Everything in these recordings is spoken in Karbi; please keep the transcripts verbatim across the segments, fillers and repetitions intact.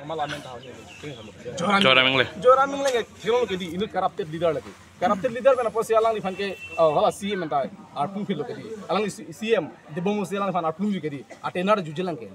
Normal amen ta hosi. Joram Engleng. Joram Engleng ke theklong ke dei, inut corrupted leader lake. Corrupted leader pen apotsi alangliphan ke, oh, hala C M anta arpung philo ke dei. Alangli C-, C M Debbarma Murty alangliphan arpung ju ke dei. Atenar jujelang ke.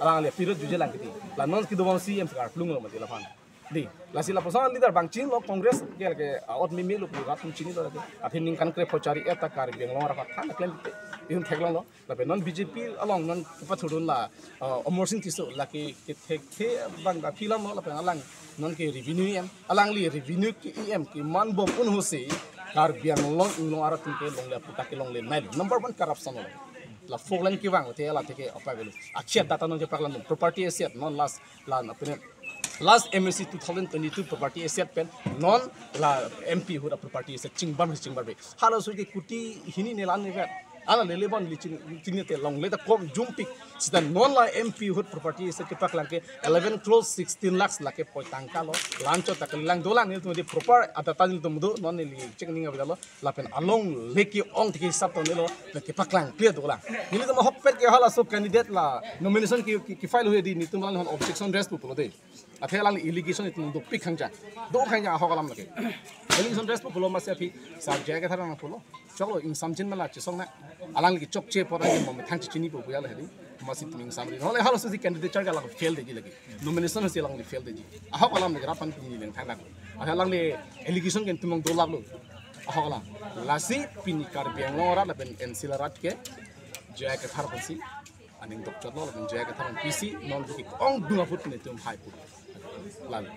Alangli period jujelang ke dei. La non kedobom C M si arpung lo mati laphan. Dei, lasi lapuson leader bang chinilo Congress ke, ke, ah, ot meme lo pu rat chinilo lake. Athe ningkan krepho chari-et ta Karbi Anglong arat aphan than klem te. Inut theklonglo. Lapen non B J P along non kepathurdun la, ah, Amarsing Tisso lake kethekthe abang ta aphi alam lo lapen alang non ke revenue E M, alangli revenue ke E M keman bom un hosi Karbi Anglong, Anglong arat atum ke longle aputhak ke longle nai lo. Number one corruption lo. La four lane kevang te la theke apa belu. Akhia data non kepaklang property asset non last la na pene last M A C two thousand twenty-two property asset pen non la M P ahut a property asset chingbam chingbam be. Halaso ke kuti hini ne lan ne vet. Ala lele bon li ching ching te longle ta kom jumpik. Sita non la M P ahut property asset kepaklang ke eleven crore sixteen lakhs lake poi tangka lo. Lanchot ta kelang dolang nelitum di proper a data nelitum do non neli check ning abidalo. Lapen alongle ke-ong theke hisap tong nelo, lapen kepaklang clear dolang. Nelitum ahokpet ke halaso candidate la nomination ke, ke, ke file hoi dei nelitum alangliphan objection raise pu pulo dei. Athe alangli allegation itum dopik khang jang. Do khang jang ahok alam lake. Allegation raise pu pulo masi aphi sir J I Kathar nangpulo. Choklo ingsamjin mala chesong na. Alangli chokche pora ke mom thang chini pu puya le dei. Masi itum ingsamri. Hole halaso si candidature ke alang fail dei lake. Nomination si alangli fail dei. Ahok alam lake rat aphan pini leng thang nak. Athe alangli allegation ke itum dolak lo. Ahok alam. Lasi pini Karbi Anglong arat lapen N C Hills arat ke J I Kathar aphansi aning dokchotlo lapen J I Kathar aphan pisi non ke-ongdung ahut netum hai pu. Lalu.